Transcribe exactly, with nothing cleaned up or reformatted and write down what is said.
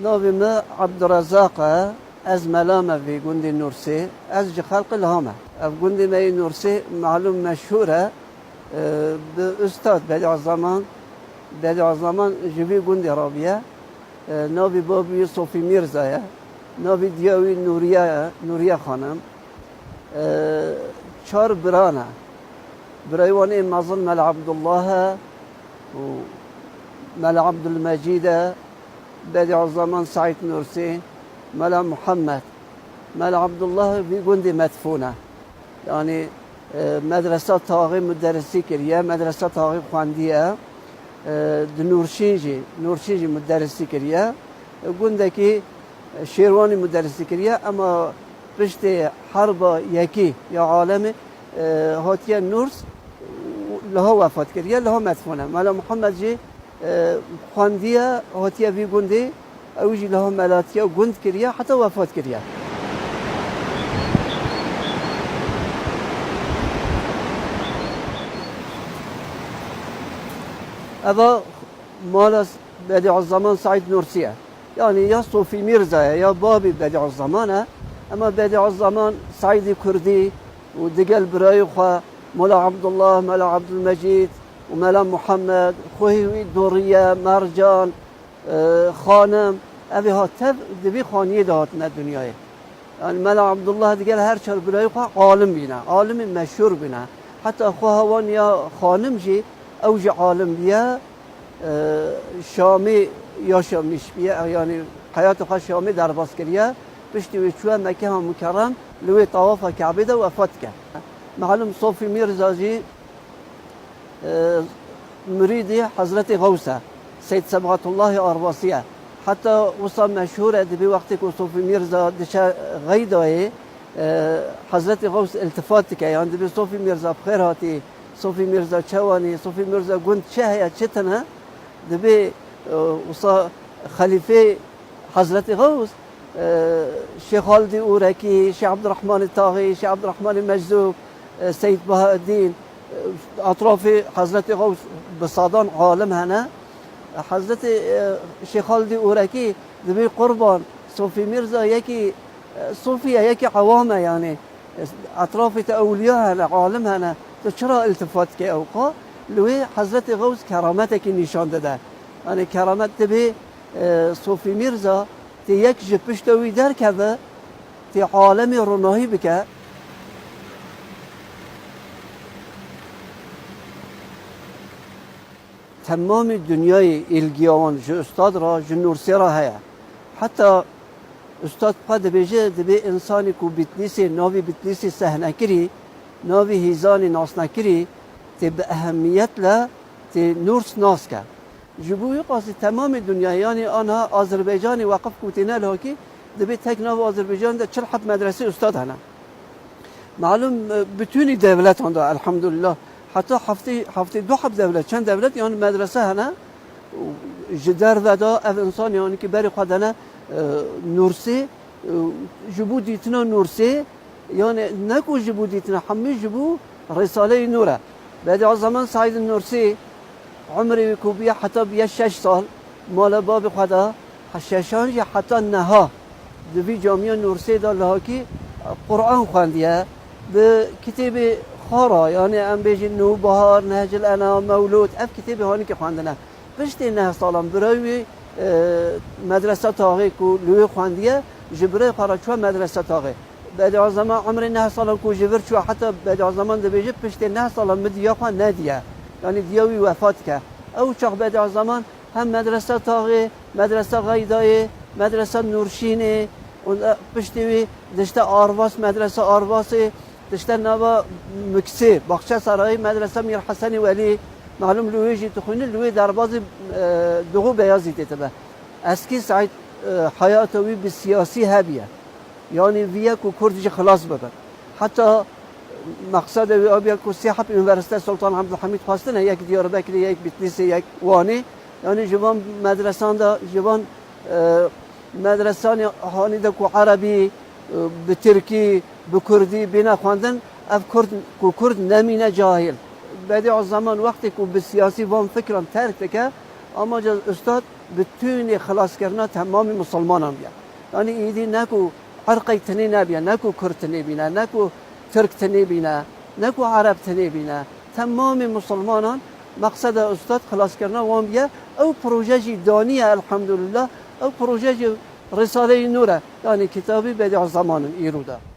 Navê min Ebdurezaq e. Ez mela me vî gundê Nûrsê. Ez ji xelqê Liha me. Ev gundê me yê Nûrsê malûm meşhûr e, e, bi Ustad Bediazeman. Bediazeman ji vî gundê re bûye. E, navê babî wî Sofî Mîrza ye. Navê diya wî Nûriye ye, Nûriye Xanim. E, çar bira ne. Birayê wan ê mezin Mela Ebdullah e û Mela Ebdulmecîd e, Bediazeman Seîd Nûrsî, Mela Muhammed. Mela Ebdullah vî gundê medfûn e. Yanî, e, medresa taxê muderisî kiriye, medresa taxê xwendiye. E, di Nûrşîn jî, Nûrşîn jî muderisî kiriye. E, gundekî, e, Şêrwanî muderisî kiriye, ema piştê herba yekî ya alemê, e, hatiye Nûrs, liha wefat kiriye, liha medfûn e. Mela Muhammed jî, e, xwendiye, hatiye vî gundê, ew jî liha melatiye gund kiriye, heta wefat kiriye. Eva mala Bediazeman Seîd Nûrsî ye. Yanî ya Sofî Mîrza ye, ya babî Bediazeman e. Ema Bediazeman Seîdî Kurdî û digel birayê xwe Mela Ebdullah, Mela Ebdulmecîd û Mela Muhammed, xwehî wî Duriye, Mercan, e, Xanim, evê ha tev di vî xaniyê de hatine dinyayê. Yanî Mela Ebdullah digel her çar birayê xwe alim bîne, alimê meşhûr bîne. Heta xweha wan ya xanim jî ew jî alim bûye. E, Şamê yaşamîş bûye, yanî heyata xwe Şamê derbas kiriye. Piştî wê çûye Mekeha Mukerrem, li wê tawafa Kabê de wefat dike. Malûm Sofî Mîrza jî, e, mirîdî Hezretê Xews e, Seyd Sebxetullahê Arvasî ye. Heta wisa meşhûr e, dibê wextê ku Sofî Mîrza diçe Xeydayê, e, Hezretê Xews iltifat dike, yan dibê Sofî Mîrza bi xêr hatî, Sofî Mîrza çawanî, Sofî Mîrza gund çi heye, çi tune, dibê, e, wisa xelîfê Hezretê Xews, e, Şêx Xaldî Ûrekî, Şêx Ebdurrahmanê Taxî, Şêx Ebdurrahmanê Meczûb, e, Seyd Bahaeddîn, e, etrafê Hezretê Xews bi sadan alim hene. Hezretê, e, Şêx Xaldî Ûrekî dibê qurban, Sofî Mîrza yekî, e, Sofî ye, yekî ewam e yanî. Etrafê te ewliya hene, alim hene, tu çira iltifat dike ewqa? Li wê Hezretê Xews kerametekî nîşan dide. Yanî keramet dibê, e, Sofî Mîrza tê yek ji pişta wî derkeve, tê alemê ronahî bike. Temamê dinyayê îlgiya wan ji Ustad re, ji Nûrsê re heye. Heta Ustad xwe dibêje, dibê însanê ku Bitlîsê, navê Bitlîsê sehnekirî, navê hîzanê nasnekirî, tê bi ehemiyetla tê Nûrs nas ke. Ji bo wî qasî temamê dinyayê, yanî anha Azerbaycanê weqif ku têne lihakî, dibê tek nav Azerbaycanê de çil heb medresê Ustad hene. Malûm, e, bütûnî dewletan de, elhamdulillah, heta heftê, heftê du heb dewlet, çend dewlet, yanî medrese hene. Ji derve de ev însan, yanî ki berê xwe dene, e, Nûrsê, e, ji bo dîtina Nûrsê, yanî ne ku ji bo dîtina, hemî ji bo Rîsaleyê Nûr e. Bediazeman Seîd Nûrsî, Umrê wî ku bûye heta bûye şeş sal, mala babê xwe de, he şeşan jî heta neha di vî camiya Nûrsê de lihakî Quran xwendiye. Bi kitêbê xwe re, yanî em bêjin Nûbihar, Nehcil Enam, Mewlûd, ev kitêbê hanîkî xwendine. Piştê neh salan birayê wî, e, medresa taxê ku li wê xwendiye, ji birayê xwe re çûye medresa taxê. Bediazeman umrê neh salan ku ji vir çûye, heta Bediazeman dibêje, piştê neh salan min diya xwe nediye. Yanî diya wî wefat dike. Ew çax Bediazeman hem medresa taxê, medresa Xeydayê, medresa Nûrşînê, û, e, piştî wî dişte Arvas, medresa Arvasê, dişte nava Miksê, Baxçesarayê, medresa Mîr Hesenê Welî, malûm li wê jî dixwîne, li wê derbazê, e, Doğu Beyazîtê dibe. Eskî Seîd, e, heyata wî bi siyasî hebiye. Yanî viye ku Kurd jî xilas bibin. Heta meqseda wî abiye ku sê heb unîversîte Sultan Abdulhamîd xwestine, yek Diyarbekirê, yek Bitlîsê, yek Wanê. Yanî ji van medresan de, ji van, e, medresanê hanî de ku erebî, e, bi tirkî, bi kurdî bîne xwendin, ev Kurd, ku Kurd nemîne cahil. Bediazeman wextê ku bi siyasî van fikran terk dike, amaca Ustad Bi tûnê xilaskirina temamê misilmanan biya. Yanî îdî ne ku irqek tinê nebiya, ne ku kurd tinê bîne, ne ku tirk tinê bîne, ne ku ereb tinê bîne. Temamê misilmanan, meqseda ustad xilaskirina wan biye. Ew proje jî daniye, elhamdulillah. Ew proje jî Risaleyê Nûr e. Yanî kitabî Bedî Zeman in îro de.